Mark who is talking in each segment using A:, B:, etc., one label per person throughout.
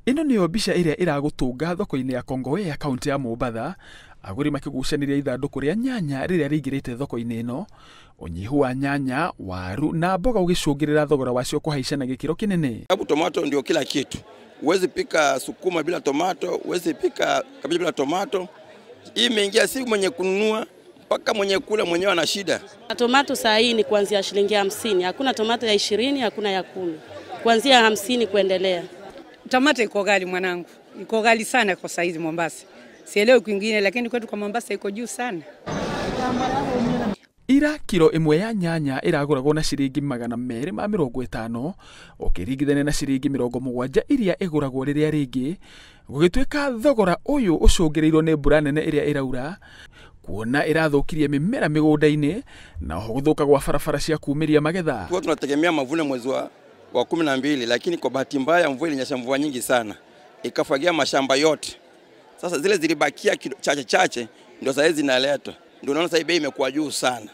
A: Ĩno nĩyo mbica ĩrĩa ĩragũtũnga thoko-inĩ ya Kongowea kaunti ya Mombatha, agũri makĩgucanĩria ithandũkũ rĩa nyanya rĩrĩa rĩingĩrĩte thoko-inĩ ĩno. Ũnyihu wa nyanya, waru na mboga ũgĩcũngĩrĩra thogora wacio kũhaica na gĩkĩro kĩnene.
B: Sababu tomato ndio kila kitu. Huwezi pika sukuma bila tomato, huwezi pika kabeji bila tomato. Hii imeingia si mwenye kununua mpaka mwenye kula mwenyewe ana shida.
C: Tomato saa hii ni kuanzia shilingi 50, hakuna tomato ya 20, hakuna ya 10. Kuanzia 50 kuendelea.
D: Tomato iko ghali mwanangu, iko ghali sana kwa saizi Mombasa. Sielewi kwingine, lakini kwetu kwa Mombasa iko juu sana.
A: Ira kilo ĩmwe ya nyanya ĩragũragwo na ciringi 250 ũkĩringithania na ciringi 70 iria ĩgũragwo rĩrĩa rĩngĩ, gũgĩtuĩka thogora ũyũ ũcũngĩrĩirwo nĩ mbura nene ĩrĩa ĩraura, kuona ĩrathũkirie mĩmera mĩgũnda-inĩ na oho gũthũka gwa barabara cia kumĩria magetha.
B: Tulikuwa tunategemea mavuno mwezi wa 12, lakini kwa bahati mbaya mvua ilinyesha mvua nyingi sana ikafagia mashamba yote. Sasa zile zilibakia chache chache ndio sasa zinaletwa, ndio unaona sasa bei imekuwa juu sana.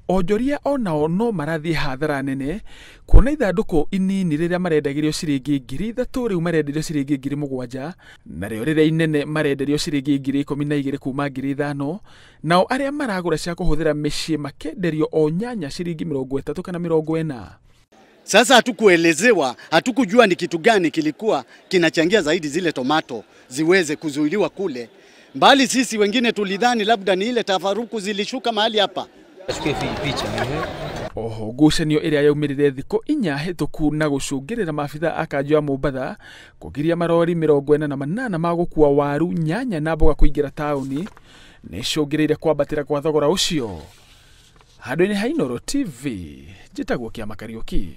A: Onjoria onao no marathiĩ hathara nene kuona ithandũkũ inini rĩrĩa marendagĩrio ciringi 3,000 rĩu marenderio ciringi 7,000, narĩo rĩrĩa inene marenderio ciringi 12,000 kuma 5,000, nao arĩa maragũra cia kũhũthĩra mĩciĩ makenderio o nyanya ciringi 30 kana 40.
E: Sasa hatukuelezewa, hatukujua ni kitu gani kilikuwa kinachangia zaidi zile tomato ziweze kuzuiliwa kule. Mbali sisi wengine tulidhani labda ni ile tafaruku zilishuka mahali hapa.
A: Oho ngucanio ĩrĩa yaumĩrire thikũ 4 hĩtũku na gũcũngĩrĩra maabitha a kanjũ ya Mombatha kũgiria marori 48 ma gũkua waru, nyanya na mboga kũingĩra taũni nĩcũngĩrĩire kwambatĩra kwa thogora ũcio. Handũ-inĩ ha Inooro TV, njĩtagwo Kĩama Kariũki.